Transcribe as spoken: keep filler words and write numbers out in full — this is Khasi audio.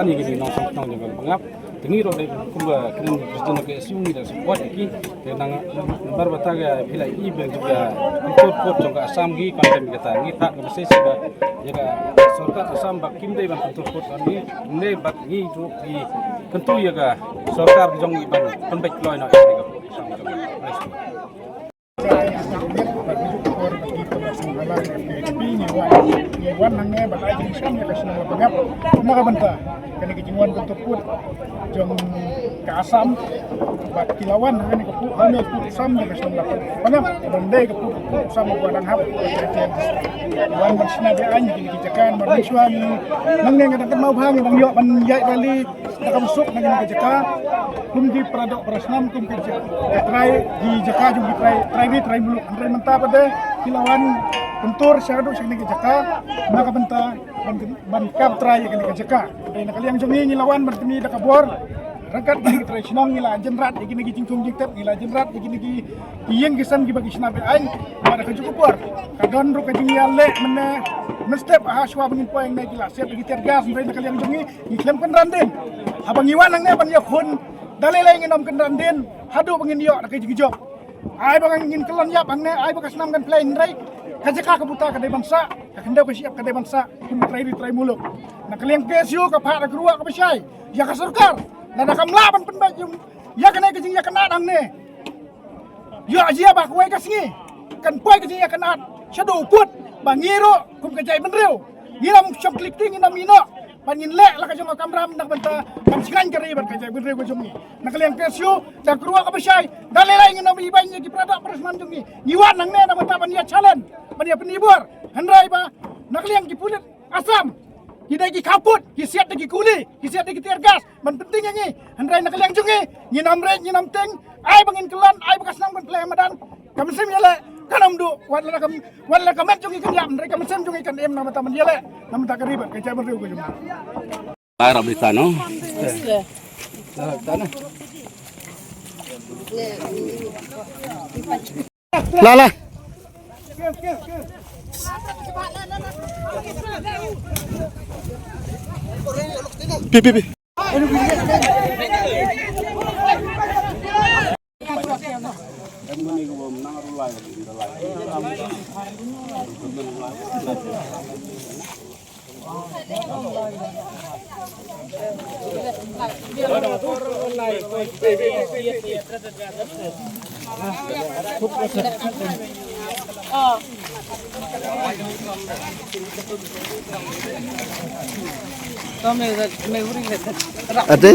Ngi ki nongshong shnong jong ka Pangap. Te ngi ruh dei kumba kren president ka S U ngi da support ïa ki. Te nang namar ba ta ka phi la i ba jong ka pyntur put jong ka Assam ki condemn ïa kata. Ngi phah ka message ba ïa ka sorkar Assam ba kim dei ban pyntur put ïa ngi. Ngi bad ngi ruh ki kyntu ïa ka sorkar jong ngi ban pynbeit kloi noh ïa ka put Assam jong ngi. Ngi wan hangne ban ai jingshong ïa ka shnong Lapangap na ka bynta kane ka jingwan pyntur put jong ka Assam. Bad ki la wan hangne ka put, hangne put Assam ïa ka shnong Lapangap. Ban dei ka put, put Assam ba dang hap. Wan ban shna be aiñ ïa kine ki jaka, ban shwa ni. Nangne nga dang kynmaw bha nga dang ïoh ban ïaid rally da ka bsuk na kane ka jaka. Kum ki para doh para snam, kum ki ja-, ki trai, ki jaka jong ki trai, trai ri trai muluk. Hynrei mynta pat de ki la wan pyntur shaduh sha kane ka jaka na ka bynta ban, ban kap trai ïa kane ka jaka. Hynrei na ka liang jong ngi, ngi la wan ban pyni da ka bor ryngkat ki trai shnong, ngi la jynrat ïa kine ki jingthung jingtep, ngi la jynrat ïa kine ki ïing ki sem kiba ki shna be aiñ. Bad ha kajuh ka por ka don ruh ka jingïaleh mynne mynstep ha shuwa ba ngin poi hangne, ki la siat ïa ki tear gas. Hynrei na ka liang jong ngi, ngi khlem kynran dien. Haba ngi wan hangne ban ïakhun, da lei lei ngin ym kynran dien haduh ba ngin ïoh da ka jingjop. Ai ba ngin kyllon ïap hangne, ai ba ka snam kan plie, hynrei ka jaka ka buta ka dei ban sah, ka khyndew ka shyiap ka dei ban sah kum ka trai ri trai muluk. Na ka liang K S U ka phah da ka ruh kaba shai ïa ka sorkar, lada kam lah ban pynbeit ïa kane ka jingïakynad hangne. Ïoh jia ba kawei ka sngi kan poi ka jingïakynad shaduh u put, ba ngi ruh kum ka jaitbynriew ngin ym shong klik ti, ngin ym ïehnoh ban ngin leh la ka jong ka kamram na ka bynta ban shngaiñ ka ri bad ka jaitbynriew ka jong ngi. Na ka liang K S U da ka ruh kaba shai, da lei lei ngin ym ibeiñ ïa ki para doh para snam jong ngi. Ngi wan hangne na ka bynta ban ïa challenge, ban ïa pyni bor. Hynrei ba na ka liang ki pulit Assam ki dei ki khaw kut, ki siat da ki kuli, ki siat da ki tear gas ban pynting ïa ngi. Hynrei na ka liang jong ngi, ngin ym rit, ngin ym tieng. Ai ba ngin kyllon, ai ba ka snam kan plie ha madan, ka mynsiem ïaleh kan ym duh. Wat la ka, wat la ka met jong ngi kan ïap, hynrei ka mynsiem jong ngi kan im na ka bynta ban ïaleh na ka bynta ka ri bad ka jaitbynriew ka jong ngi. Arab di tano. La la. Pi pi pi. Ade.